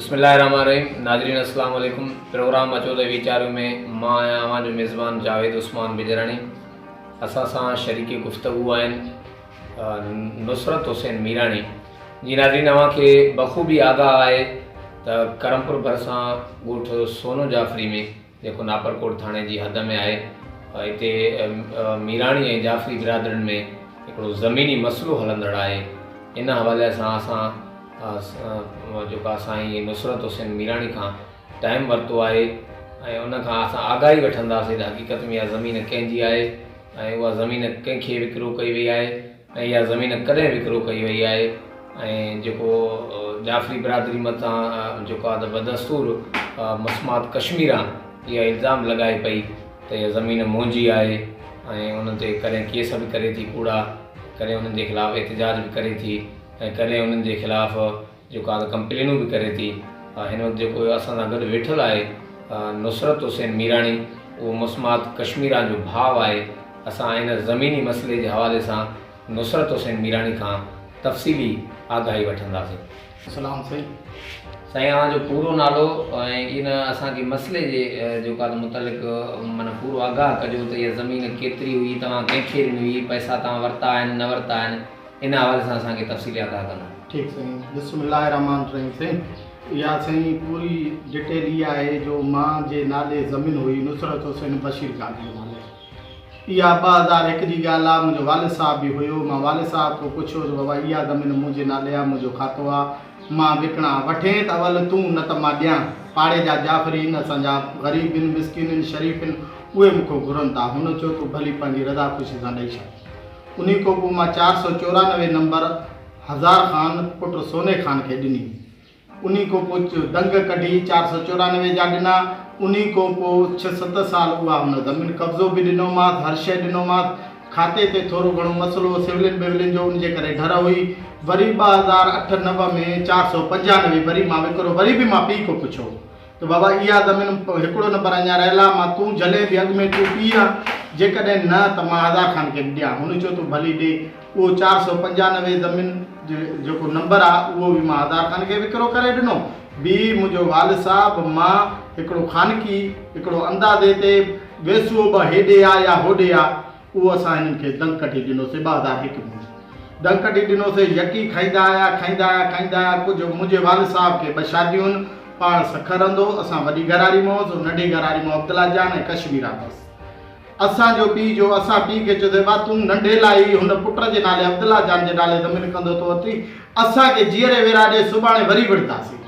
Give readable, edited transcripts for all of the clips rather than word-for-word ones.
بسم الله الرحمن الرحيم ناظرين السلام عليڪم پروگرام اچو ته ويچاريون ۾ مان آهيان اوهان جو ميزبان جاويد عثمان بجراڻي اسان سان شريڪ گفتگو آهن نصرت حسين ميراڻي جي ناظرين اوهان کي بخوبي آگاهه آهي ته ڪرمپور ڀرسان ڳوٺ سونو جعفري ۾ جيڪو ناپرڪوٽ ٿاڻي جي حد ۾ آهي اتي ميراڻي ۽ جعفري برادرين ۾ هڪڙو زميني مسئلو هلندڙ آهي ان حوالي سان اسان جيڪو آهي سائين نصرت حسين ميراڻي کان ٽائيم ورتو آهي ۽ ان کان اسان آگاهي وٺنداسين ته حقيقت ۾ اها زمين ڪنهن جي آهي ۽ اها زمين ڪنهن کي وڪرو ڪئي وئي آهي ۽ اها زمين ڪڏهن وڪرو ڪئي وئي آهي ۽ جيڪو جعفري برادري مٿان جيڪو آهي ته بدستور مسمات ڪشميران اها الزام لڳائي پئي ته اها زمين منهنجي آهي ۽ ان تي ڪڏهن ڪيس به ڪري ٿي ڪوڙا ڪڏهن انهن جي خلاف احتجاج به ڪري ٿي ۽ ڪڏهن انهن جي خلاف جيڪو آهي ته ڪمپلينون به ڪري ٿي. هن وقت جيڪو اسان سان گڏ ويٺل آهي نصرت حسين ميراڻي اهو مسمات ڪشميران جو ڀاء آهي. اسان ان زميني مسئلي جي حوالي سان نصرت حسين ميراڻي کان تفصيلي آگاهي وٺنداسين. سلام سائين. سائين اوهان جو پورو نالو ۽ ان اسان کي مسئلي جي جيڪو آهي متعلق معنيٰ پورو آگاهه ڪجو ته اها زمين ڪيتري هئي توهان ڪنهن کي ڏني هئي پئسا توهان ورتا آهن نه ورتا آهن ان حوالي سان اسان کي تفصيلي آگاهه ڪندا. ٺيڪ سائين بسم الله الرحمٰن الرحيم سائين اها سائين پوري ڊيٽيل اها آهي جو مان جي نالي زمين هئي نصرت حسين بشير گاڏهي جي نالي اها 2001 جي ڳالهه آهي منهنجو والد صاحب به هيو مان والد صاحب کان پڇيو ته بابا اها زمين منهنجي نالي آهي منهنجو کاتو آهي مان وڪڻان وٺين ته اول تون نه ته مان ڏيان پاڙي جا جعفري آهن اسان جا غريب آهن مسڪين آهن شريف آهن اهي مون کان گهرن ٿا هن چيو تون ڀلي پنهنجي رضا خوشي سان ڏئي ڇڏ انهي کان پوء مان 494 نمبر هزار خان پٽ سوني خان کي ڏني. انهي کان پوء دنگ ڪڍي 494 جا ڏنا. انهي کان پوء ڇهه ست سال اها هن زمين قبضو به ڏنومانس، هر شيء ڏنومانس. کاتي تي ٿورو گهڻو مسئلو هو سولين بولين جو ان جي ڪري ڍر هئي. وري 2008 نو ۾ 495 وري مان وڪرو وري به مان پيء کان پڇيو. ته بابا اها زمين هڪڙو نمبر اڃا رهيل آ، مان تون جهلين به اڳ ۾ تون پيء آن، جيڪڏهن نه ته مان هزار خان کي به ڏيان. هن چيو تون ڀلي ڏي. اهو 495 زمين جيڪو نمبر آ اهو به مان هزار خان کي وڪرو ڪري ڏنو. به منهنجو والد صاحب مان هڪڙو خانقي هڪڙو اندازي تي ويسوء به هيڏي آ يا هوڏي آ، اهو اسان هنن کي دنگ ڪڍي ڏنوسي 2001 ۾. دنگ ڪڍي ڏنوسي، يڪي کائيندا آيا، کائيندا آيا، کائيندا آيا، ڪجهه منهنجي والد صاحب کي ٻه شاديون هن، پاڻ سکر رهندو هو، اسان وڏي گهراري مان هوس، ننڍي گهراري مان عبدالله جان ۽ ڪشميرا بس. اسان جو پيء جو اسان پيء کي چيوسي ڀا تون ننڍي لاء ئي هن پٽ جي نالي عبدالله جان جي نالي زمين ڪندو ٿو اچين، اسان کي جيئري ويرا ڏي، سڀاڻي وري وڙهنداسين.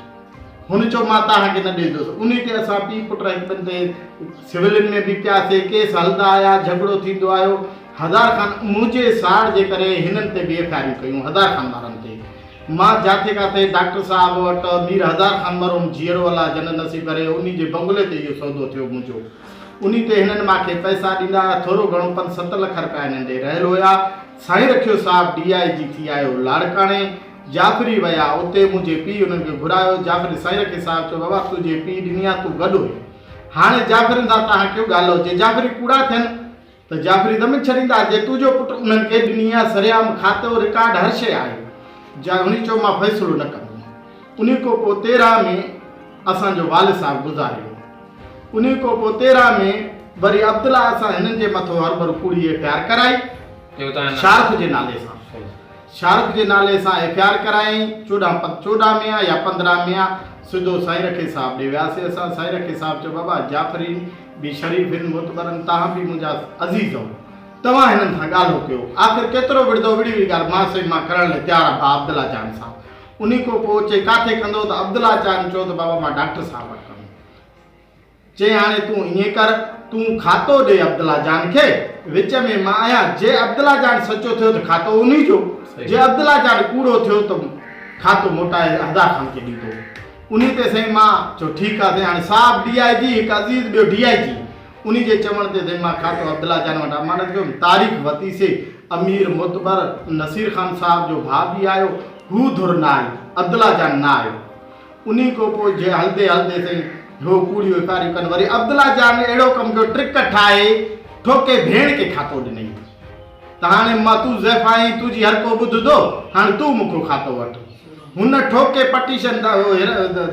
هن چيو مان توهان کي نه ڏيندس. انهي تي اسان پيء پٽ هڪ ٻن تي سولين ۾ به پياسي، ڪيس هلندا آيا، جهڳڙو ٿيندو آيو. هزار خان منهنجي ساڙ جي ڪري هنن تي به ايف I آريون ڪيون هزار خان وارن تي. مان جاٿي ڪاٿي ڊاڪٽر صاحب وٽ مير هزار خان مرحوم جيئرو الله جنت نصيب ڪري انهي جي بنگلي تي اهو سودو ٿيو منهنجو. انهي تي هنن مان کي پئسا ڏيندا آيا ٿورو گهڻو پنج ست لک رپيا هنن ڏي رهيل هيا. سائين رکيو صاحب ڊي I جي ٿي آيو لاڙڪاڻي. جعفري ويا، اتي منهنجي پيء انهن کي گهرايو. جعفري سائين رکي صاحب چيو، بابا تنهنجي پيء ڏني آ، تون گڏ هئين. هاڻي جعفرين سان توهان ڪيو ڳالهو، جي جعفري ڪوڙا ٿين ته جعفري زمين ڇڏيندا، جي تنهنجو پٽ انهن کي ڏني آ، سرعام کاتو، رڪارڊ هر شيء آهي. جعفري چيو، مان فيصلو نه ڪندم. انهي کان پوء 13 ۾ اسان جو والد صاحب گذاري ويو. انهي کان پوء 13 ۾ وري عبدالله اسان هنن جي مٿو هرڀرو ڪوڙي ايف I R ڪرائي، شارف جي نالي سان. شارڪ جي نالي سان ايف I R ڪرايائين، 14 14 ۾ آ يا 15 ۾ آ، سڌو سائين رکي صاحب ڏي وياسين اسان، سائين رکي صاحب چيو بابا جعفرين به شريف هن معتبرن توهان به منهنجا عزيز هو توهان هنن سان ڳالهو ڪيو آخر ڪيترو وڙهندو وڙهي وڙهي ڳالهه مان سائين مان ڪرڻ لاء تيار آهيان ڀاء عبدالله جان سان انهي کان پوء چئي ڪاٿي ڪندو ته عبدالله جان چيو ته بابا مان ڊاڪٽر صاحب وٽ ڪندم. چيائين هاڻي تون ائين ڪر، تون کاتو ڏي عبدالله جان کي، وچ ۾ مان آهيان، جي عبدالله جان سچو ٿيو ته کاتو انهي جو، جي عبدالله جان ڪوڙو ٿيو ته کاتو موٽائي هزار خان کي ڏيندو. انهي تي سائين مان چيو ٺيڪ آ سائين، هاڻي صاحب ڊي I جي، هڪ عزيز ٻيو ڊي I جي، انهي جي چوڻ تي سائين مان کاتو عبدالله جان وٽ امانت ڪيم، تاريخ وتي سي، امير معتبر نصير خان صاحب جو ڀاء به آيو، هو ڌر نه آئي، عبدالله جان نه آيو. انهي کان پوء جي هلندي هلندي سائين هو ڪوڙيون افاريون ڪن وري عبدالله جان اهڙو ڪم ڪيو ٽرڪ ٺاهي ٺوڪي ڀيڻ کي کاتو ڏنئي ته هاڻي مان تون ضعيف آهين تنهنجي هر ڪو ٻڌندو هاڻي تون مون کان کاتو وٺ. هن ٺوڪي پٽيشن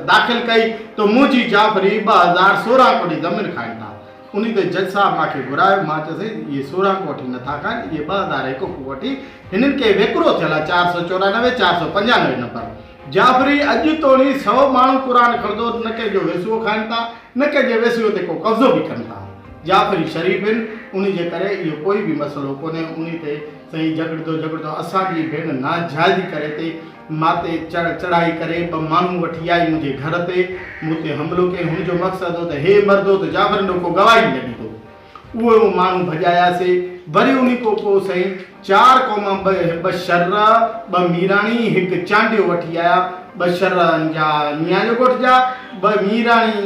داخل ڪئي ته منهنجي جعفري 2016 ڪوڏي زمين کائن ٿا. انهي تي جج صاحب مان کي گهرايو، مان چيس سائين اهي 16 کان وٺي نٿا کائن، اهي 2001 کان وٺي هنن کي ويڪرو ٿيل آهي 494، 495 نمبر. جعفري اڄ توڻي سئو ماڻهو قرآن کڻندو نه ڪنهن جو ويسوئو کائن ٿا، نه ڪنهن جي ويسوئي تي ڪو قبضو به ڪن ٿا. جعفري شريف هن، انهي جي ڪري اهو ڪوئي به مسئلو ڪونهي. انهي تي سائين جهڳڙدو جهڳڙدو اسان جي ڀيڻ ناجائزي ڪري تي مان تي چڙهائي ڪري ٻه ماڻهو وٺي آئي منهنجي گهر تي مون تي حملو ڪيائين. هن جو مقصد هو ته هي مردو ته جعفر ڏو ڪو گواهي نه ڏيندو. اهي اهي ماڻهو ڀڄاياسي. وري انهي کان پوء سائين چار قوم ٻه شر، ٻه ميراڻي، هڪ چانڊيو وٺي آيا. ٻه شر جا ميان جو ڳوٺ جا، ٻه ميراڻي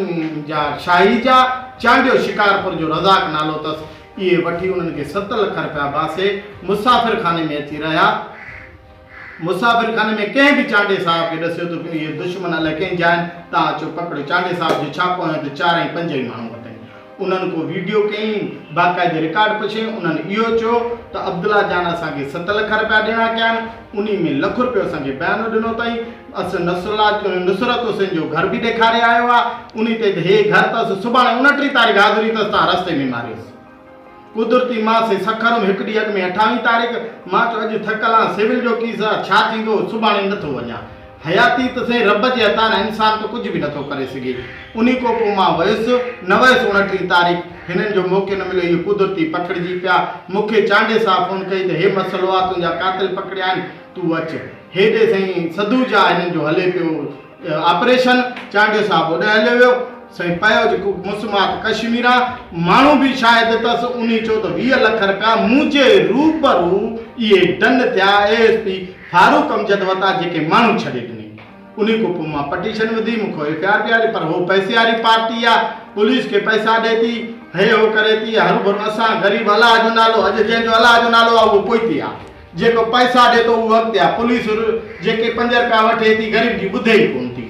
جا شاهي جا، چانڊيو شڪارپور جو رزاق نالو اٿس. اهي وٺي انهن کي 7 لک رپيا باسي مسافر خاني ۾ اچي رهيا. مسافر خاني ۾ ڪنهن به چانڊيي صاحب کي ڏسيو ته اهي دشمن الائي ڪنهن جا آهن، تان اچو پڪڙيو. چانڊيي صاحب جو ڇاپو هنيو ته چار ۽ پنج ئي ماڻهو وتين. انهن ڪو ويڊيو ڪيائين، باقاعدي رڪارڊ پڇيائين، انهن اهو چيو ته عبدالله جان اسان کي 7 لک رپيا ڏيڻا ڪيا آهن، انهي ۾ لک رپيو اسان کي بيانو ڏنو اٿائين، اس نصرالله نصرت حسين جو گهر به ڏيکاري آيو آهي، انهي تي ته هي گهر اٿس، سڀاڻي 29 تاريخ حاضري اٿس، تان رستي ۾ ماريوس. قدرتي مان سي سکر هيم هڪ ڏينهن اڳ ۾ اٺاويهين تاريخ، مان چيو اڄ ٿڪل آهيان، سول جو ڪيس آهي، ڇا ٿيندو، سڀاڻي نه ٿو وڃان. حياتي ته سائين رب جي هٿان آهي، انسان ته ڪجهه به نه ٿو ڪري سگهي. انهي کان پوء مان ويس، نه ويس 29 تاريخ، هنن جو موقعو نه مليو، اهي قدرتي پڪڙجي پيا. مون کي چانڊيي صاحب فون ڪئي ته هي مسئلو آهي، تنهنجا قاتل پڪڙيا آهن، تون اچ. هيڏي سائين سڌوجا هنن جو هلي پيو آپريشن، چانڊيو صاحب هوڏانهن هليو ويو، سائين پيو جيڪو مسمات ڪشميرا ماڻهو به شاهد اٿس، انهي چيو ته 20 لک رپيا منهنجي روبرو اهي ڊن ٿيا، اي ايس پي فاروق امجد وتان جيڪي ماڻهو ڇڏي ڏني. انهي کان پوء مان پٽيشن وڌي، مون کان ايف I R به آئي، پر هو پئسي واري پارٽي آ، پوليس کي پئسا ڏي ٿي، هي هو ڪري ٿي، هروڀرو اسان غريب الله جو نالو، اڄ جنهن جو الله جو نالو آ اهو پوئتي آ. جيڪو پئسا ڏي ٿو اهو اڳتي آ، پوليس جيڪي 5 رپيا وٺي ٿي غريب جي ٻڌي ئي ڪونه ٿي.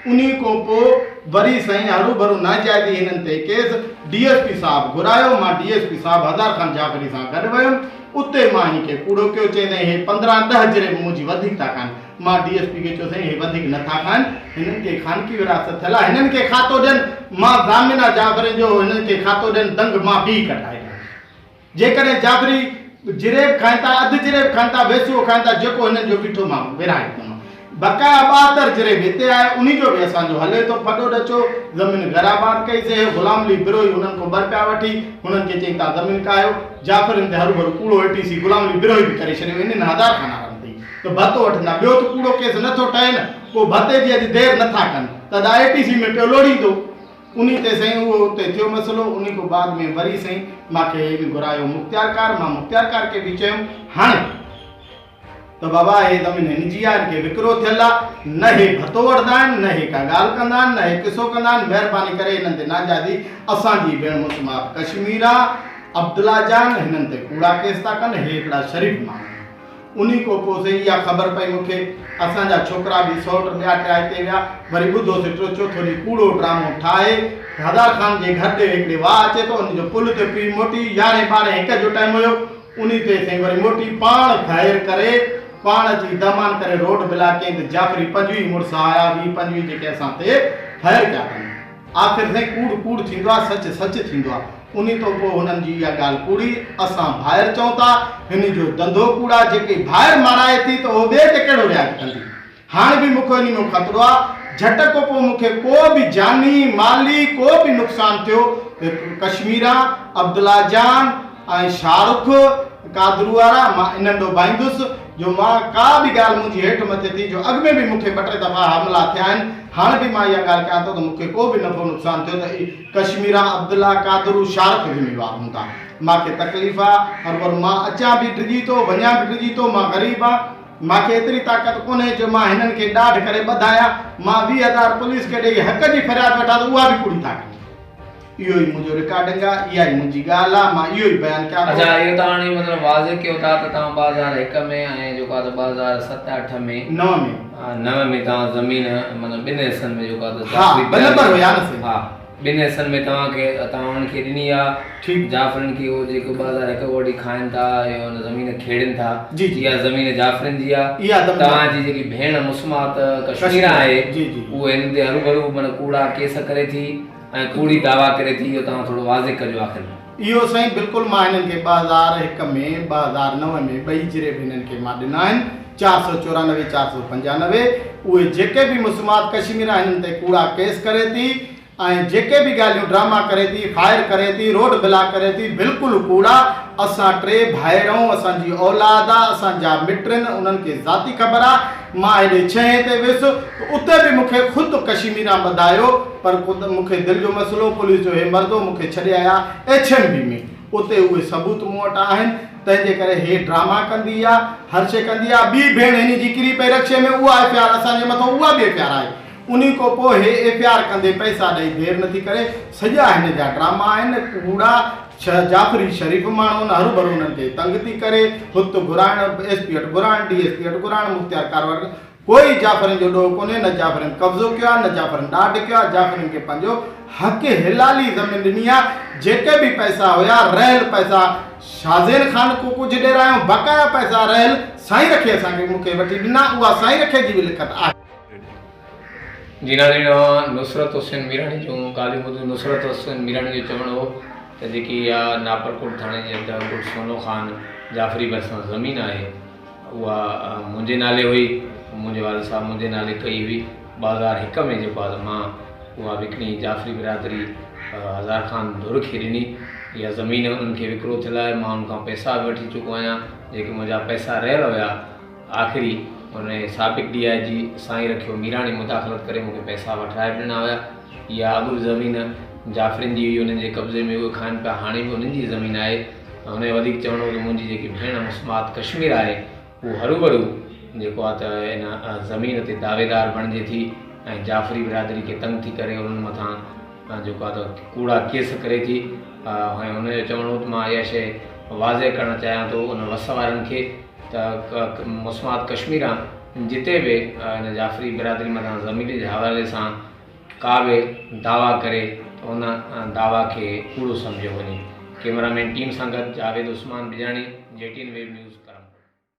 انهي کان پوء وري سائين هروڀرو ناجائزي هنن تي ڪيس ڊي ايس پي صاحب گهرايو، مان ڊي ايس پي صاحب هزار خان جعفري سان گڏ ويم، اتي مان هن کي ڪوڙو ڪيو، چيائين سائين هي 15 ڏهه جريب منهنجي وڌيڪ ٿا کائن، مان ڊي ايس پي کي چيو سائين هي وڌيڪ نه ٿا کائن، هنن کي خانگي وراثت ٿيل آ، هنن کي کاتو ڏين، مان ضامن آ جعفرين جو، هنن کي کاتو ڏين، دنگ مان بيهه ڪڍائي ڏيان. جيڪڏهن جعفري جريب کائين ٿا، اڌ جريب کائين ٿا، ويسوئو کائين ٿا، جيڪو هنن جو بيٺو مان ورهائي ڏيندومانو. بقايا 72 جريب هتي آهي، انهي جو به اسان جو هلي ٿو. ڦڏو ڏچو، زمين غير آباد ڪئي سي، هي غلام علي بروهي هنن کان ٻه رپيا وٺي، هنن کي چيائين تان زمين ڪاهيو. جعفرين تي هروڀرو ڪوڙو اي ٽي سي غلام علي بروهي به ڪري ڇڏيو، انهن هزار خانارن تي ته ڀتو وٺندا، ٻيو ته ڪوڙو ڪيس نه ٿو ٺهي نه، پوء ڀتي جي اڄ دير نه ٿا ڪن ته ادا اي ٽي سي ۾ پيو لوڙيندو. انهي تي سائين اهو اتي ٿيو مسئلو، انهي کان بعد ۾ وري سائين مان کي هن گهرايو مختيارڪار، مان مختيارڪار کي به چيم هاڻي ته بابا هي زمين هن جي آهي، هن کي وڪرو ٿيل آهي، نه هي ڀتو وٺندا آهن، نه هي ڪا ڳالهه ڪندا آهن، نه هي قصو ڪندا آهن، مهرباني ڪري هنن تي ناجائزي اسان جي ڀيڻ مسمات ڪشميرا عبدالله جان هنن تي ڪوڙا ڪيس ٿا ڪن، هي هڪڙا شريف ماڻهو آهن. انهي کان پوء سائين اها خبر پئي مون کي، اسان جا ڇوڪرا به سئوٽ ٻيا ٽيا هتي ويا، وري ٻڌوسين ٽيون چوٿون ڏينهن ڪوڙو ڊرامو ٺاهي هزار خان جي گهر ڏي هڪڙي واهه اچي ٿو، ان جو پل تي پئي موٽي، يارهين ٻارهين هڪ جو ٽائيم هيو، انهي تي سائين وري موٽي پاڻ فائر ڪري پاڻ اچي دهمان ڪري روڊ بلاڪ ڪيائين ته جعفري 25 مڙس آيا، 20 25 جيڪي اسان تي فائر ڪيا اٿن. آخر سائين ڪوڙ ڪوڙ ٿيندو آ، سچ سچ ٿيندو آ. انهي تون پوء هنن جي اها ڳالهه ڪوڙي، اسان ڀائر چئون ٿا، هن جو ڌنڌو ڪوڙ آ، جيڪي ڀائر مارائي ٿي ته اهو ٻئي تي ڪهڙو رعايت ڪندي. هاڻ به مون کي انهي ۾ خطرو آ، جهٽ کان پوء مون کي ڪو به جاني، مالي ڪو به نقصان ٿيو ته ڪشميرا، عبدالله جان ۽ شاهه رخ قادرو وارا مان انهن ڏو ڀائيندس جو مان ڪا به ڳالهه منهنجي هيٺ مٿي ٿي جو اڳ ۾ به مون کي ٻه ٽي دفعا حملا ٿيا آهن، هاڻ به مان اها ڳالهه ڪيان ٿو ته مون کي ڪو به نفعو نقصان ٿيو ته ڪشميرا عبدالله قادرو شارق ذميوار هوندا. مان کي تڪليف آ، هروڀرو مان اچان به ڊڄي ٿو، وڃان به ڊڄي ٿو، مان غريب آ، مان کي ايتري طاقت ڪونهي جو مان هنن کي ڏاڍ ڪري ٻڌايان، مان 20 هزار پوليس کي ڏئي حق جي فرياد وٺان ته اها به ڪوڙي ٿا ڪن. اهو ئي منهنجو رڪارڊنگ آ، اها ئي منهنجي ڳالهه آ، مان اهو ئي بيان ڪيان ٿو. اڇا اهو توهان هاڻي مطلب واضح ڪيو ٿا ته توهان 2001 ۾ ۽ جيڪو آ ته 2007 8 ۾. 9 ۾. 9 ۾ توهان زمين مطلب ٻن حصن ۾ جيڪو آ ته ها ٻه نمبر هيا نه سائين. ها. ٻن حصن ۾ توهان کي توهان انهن کي ڏني آ ٺيڪ. جعفرين کي اهو جيڪو 2001 کان وٺي کائن ٿا ۽ ان زمين کيڙين ٿا جي جي. اها زمين جعفرين جي آ اها زمين توهان جي جيڪي ڀيڻ مسمات ڪشميرا آهي جي جي. اهو هن تي هروڀرو معنيٰ ڪوڙا ڪيس ڪري ٿي ۽ ڪوڙي دعويٰ ڪري ٿي اهو توهان ٿورو واضح ڪجو آخر ۾. اهو سائين بلڪل مان هنن کي 2001 ۾ 2009 ۾ ٻئي جريب هنن کي مان ڏنا آهن 494 495 اهي جيڪي به مسمات ڪشميرا هنن تي ڪوڙا ڪيس ڪري ٿي ۽ جيڪي به ڳالهيون ڊراما ڪري ٿي فائر ڪري ٿي روڊ بلاڪ ڪري ٿي بلڪل ڪوڙ آ اسان ٽي ڀائر آهيون اسان جي اولاد آ اسان جا مٽ آهن انهن کي ذاتي خبر آ مان هيڏي ڇهين تي ويس ته اتي به مون کي خود ڪشميران ٻڌايو پر خود مون کي دل جو مسئلو پوليس جو هي مرضو مون کي ڇڏي آيا ايڇ ايم بي ۾ اتي اهي ثبوت مون وٽ آهن تنهن جي ڪري هي ڊراما ڪندي آ هر شي ڪندي آ ٻي ڀيڻ هن جي ڪري پئي رڪشي ۾ اها ايف I R اسان جي مٿو اها به ايف I R آهي انهي کان پوء هي ايف I R ڪندي پئسا ڏئي دير نٿي ڪري، سڄا هن جا ڊراما آهن، ڪوڙا، جعفري شريف ماڻهو آهن، هروڀرو انهن کي تنگ ٿي ڪري، هت گهرائڻ، ايس پي وٽ گهرائڻ، ڊي ايس پي وٽ گهرائڻ، مختيار ڪار وٽ، ڪوئي جعفرين جو ڏوهه ڪونهي، نه جعفرين قبضو ڪيو آهي، نه جعفرين ڏاڍ ڪيو آهي، جعفرين کي پنهنجو حق حلالي زمين ڏني آهي، جيڪي به پئسا هيا رهيل پئسا شاهزين خان ڪو ڪجهه ڏيرايو، بقايا پئسا رهيل سائين رکي اسان کي مون کي وٺي ڏنا، اها سائين رکي جي به لکت آهي. جي ناظرين اوهان نصرت حسين ميراڻي جون ڳالهيون ٻڌيون نصرت حسين ميراڻي جو چوڻ هو ته جيڪي اها ناپرڪوٽ ٿاڻي جي اندر ڳوٺ سونو خان جعفري ڀرسان زمين آهي اها منهنجي نالي هئي منهنجي والد صاحب منهنجي نالي ڪئي هئي 2001 ۾ جيڪو آهي ته مان اها وڪڻي جعفري برادري هزار خان ڌر کي ڏني اها زمين انهن کي وڪرو ٿيل آهي مان ان کان پئسا به وٺي چڪو آهيان جيڪي منهنجا پئسا رهيل هيا آخري ان سابق ڊي I جي سائين رکيو ميراڻي مداخلت ڪري مون کي پئسا وٺرائي به ڏنا هيا. اها اڳ به زمين جعفرين جي هئي انهن جي قبضي ۾ اهي کائن پيا هاڻي به انهن جي زمين آهي. هن جو وڌيڪ چوڻ هو ته منهنجي جيڪي ڀيڻ مسمات ڪشمير آهي هو هروڀرو جيڪو آهي ته ان زمين تي دعويدار بڻجي ٿي ۽ جعفري برادري کي تنگ ٿي ڪري انهن مٿان جيڪو آهي ته ڪوڙا ڪيس ڪري ٿي ۽ هن جو چوڻ هو ته مان اها شيء واضح ڪرڻ چاهيان ٿو ان وس وارن کي ته مسمات ڪشميران جتي به ان جعفري برادري مٿان زمين جي حوالي سان ڪا به دعويٰ ڪري ته ان دعويٰ کي ڪوڙو سمجهيو وڃي. ڪئميرا مين ٽيم سان گڏ Javed Usman Bijani, G T N web news.